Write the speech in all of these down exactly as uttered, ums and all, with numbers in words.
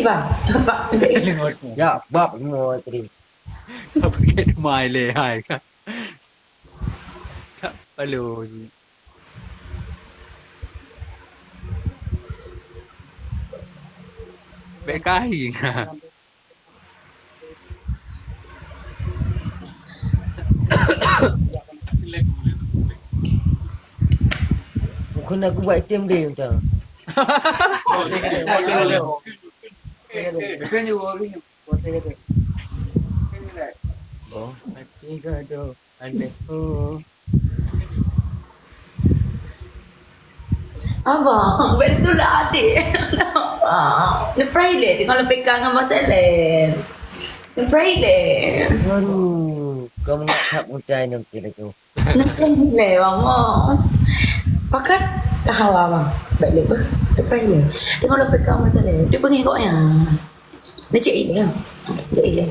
Bang, nampak. Ya, bab semua tadi. Apa ke mai le hai ka? Ka palo ni. Bek kain. Bukan aku buat item dia macam. Oh, hati gaduh. Aduh. Abang, betul lah adik. Abang, neuprai lé tengok leupeka ngon Bang Selen. Neuprai lé. Aduh, kamu nak tak mutai nanti tu. Neuprai lé, Bang, Bang. Pakat ka hawa, Bang. Baik lé, beuh. Neuprai lé. Tengok leupeka ngon Bang Selen. Dia bengih kok ya. Dia cek ilé, ya. Cek ilé.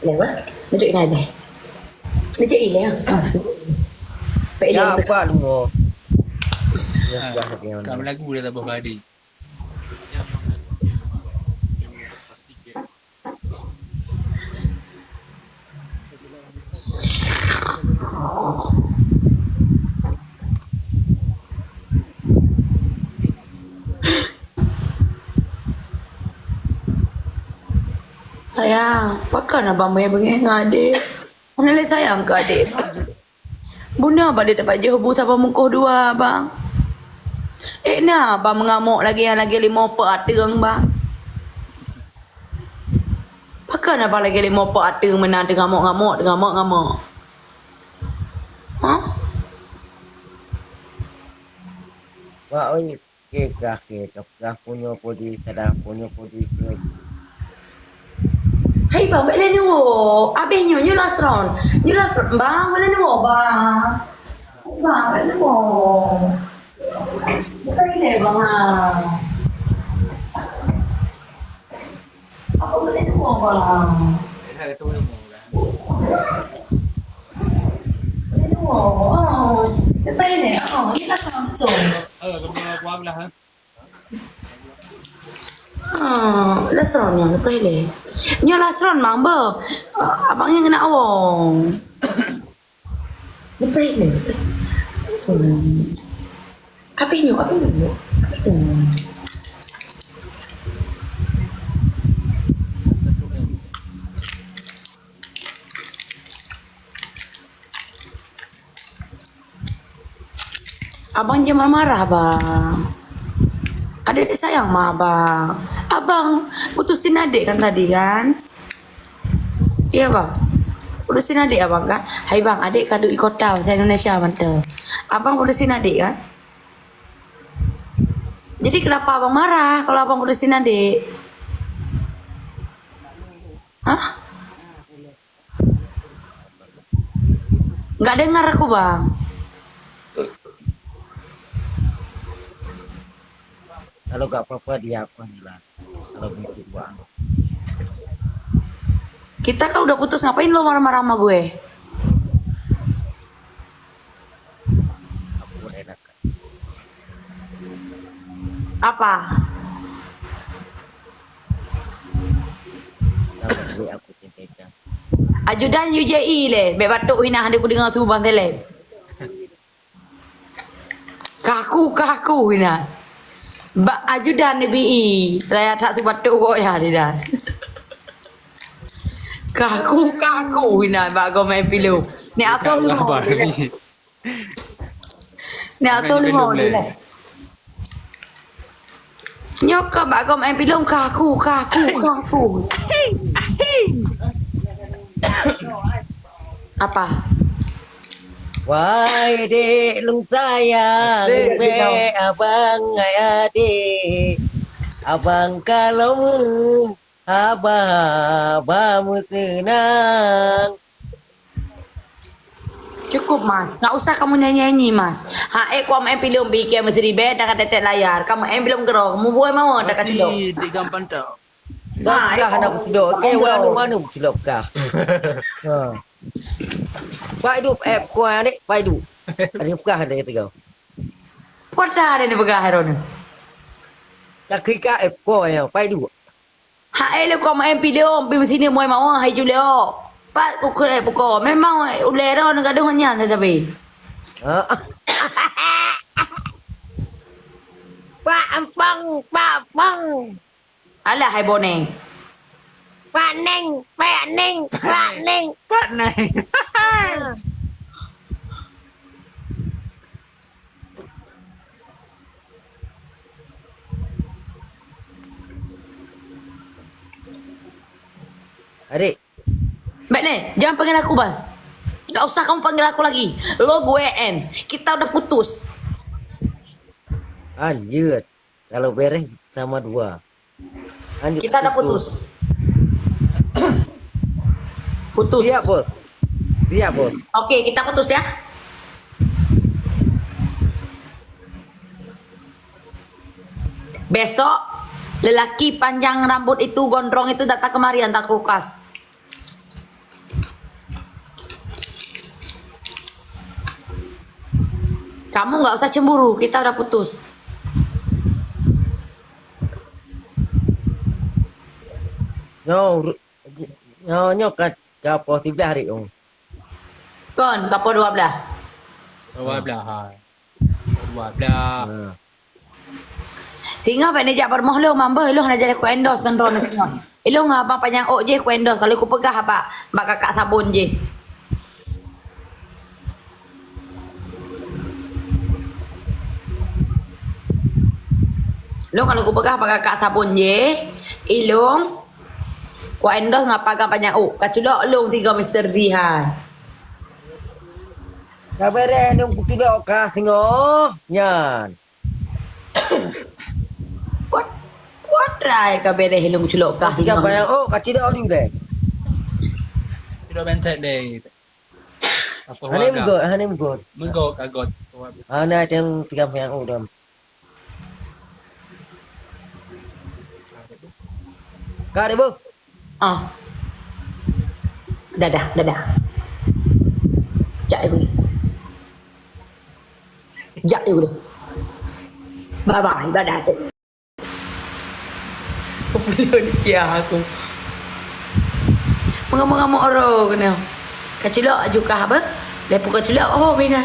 Lewat. Duduk ingat deh. Duduk ilé, ha. Pak ilé. Ya, apa lu? Ya, sudah, tapi yang Kamu lagu dah tak boleh. Sayang, pakon abang bengeh-bengeh ngon adik? Hana lé sayang keu adik? Bunoe bak lé teumpat jih bu saboh mungkoh dua, bang. Eh, na bang meungamok lagée nyang lagée limo peuet ateueng, bang. Pakon abang lagée limo peuet ateueng meunan teungamok-ngamok, teungamok-ngamok? Hah? Wak, oi. Oke, kah, oke, kah, kah, punyo pudi, sadah punyo pudi, oke. Hai, bang, bak lé neuwoe. Abéh nyoe, nyoe last round. Nyoe last round. Bang, bak lé neuwoe, bang. Bang, bak lé neuwoe. Bukan ini, bang, ha. Apa boleh dua orang? Boleh dua orang. Lepas ni, oh, ni tak sama betul. Ah, last round yang lepas ni. Nyoe last round, Mang, beuh. Ah, abang yang kena awong. Betul ni. Hmm. Apa ni? Apa ni? Apa ni? Abang jangan marah, bang. Adik sayang ma abang. Abang putusin adik kan tadi kan? Iya, bang. Putusin adik abang kan? Hai, bang, adik ka duek di kota bahasa Indonesia mantap. Abang putusin adik kan? Jadi kenapa abang marah kalau abang putusin adik? Hah? Nggak dengar aku, bang. Kalau gak apa-apa, dia apa ni lah. Kalau begitu, bang. Kita kan udah putus, ngapain lo marah-marah sama gue? Aku enak. Apa? Nama duit aku cinta. Ajudan U J I le, bek batuk hina hana ku dengar su bang Selem. Kaku, kaku hina. Bak ajudan ni B E, raya tak su batuk kok ya, Ajudan. Kaku, kaku hina bak gomai pilu. Ni atau lu. Ni atau lu mau ni. Nyoe ka bak gom ai bilong kaku, kaku, kaku. Apa? Wahai dek lôn sayang, bek abang ngai adik. Abang kalau meu haba-haba meuteunang. Cukup, Mas. Nggak usah kamu nyanyi-nyanyi, Mas. Ha, eh, kuam eh pilom bikir mesti ribet dan kata layar. Kamu eh bilom gero, kamu buai mawon dah kasih dok. Di gampang tak? Dah hana kucilok. Okey, wanu, wanu kucilok kah. Ha. Pai du, eh, kuah ni, pai du. Ada pekah ada kata kau. Puasa ada ni pekah hari ni. Ka keu ka, eh, ko nyang pai duek. Hai lé ko main video, pi meusini muai mawah hai julio. Pat ku keu, eh, puko. Memang, eh, ulèe ro neugadoh nyan sabe. Heeh. Pak Empang, Pak Empang. Alah hai boneng. Pak Neng, Pak Neng, Pak Neng. Pak Neng. Adik. Bèk lé, jangan panggil aku, Bas. Gak usah kamu panggil aku lagi. Lo gue en. Kita udah putus. Lanjut. Kalau beres sama dua. Lanjut. Kita udah putus. Putus. Siap, Bos. Siap, Bos. Oke, kita putus ya. Besok lelaki panjang rambut itu, gondrong itu datang kemari antar kulkas. Kamu nggak usah cemburu, kita udah putus. Nyoe, nyoe, nyoe ka, ka poh siblaih hari, Ong. Kon, ka poh dua blah. Dua blah, ha. Poh dua blah. Ha. Singoh bèk neujak peurumoh lôn, mambeuh lôn hana jaleh ku endorse ngon droeneuh singoh. Ilôn ngon abang panyang ôk jih ku endorse, kalau kupeugah bak, bak kakak sabon jih. Lôn kalau kupeugah bak kakak sabon jih, ilôn ku endorse ngon pagang panyang ôk, ka culok lôn sigoe Mister Z hai. Ka beureh lôn kutulok kah singoh nyan. What? What rai ka beureh lôn culok kah singoh? Ka payang, oh, ka cidok di deh. Cidok bentek deh. Apa hana meugot, hana meugot. Meugot, ka got. Hana teuh tiga payang, oh, dam. Ka deh, Bu. Ah. Dadah, dadah. Jak ikut. Jak ikut. Bye bye, dadah. Belum kia aku. Mengamuk-ngamuk oro kena. Kaculok aju kah apa? Lepas kaculok, oh, bina.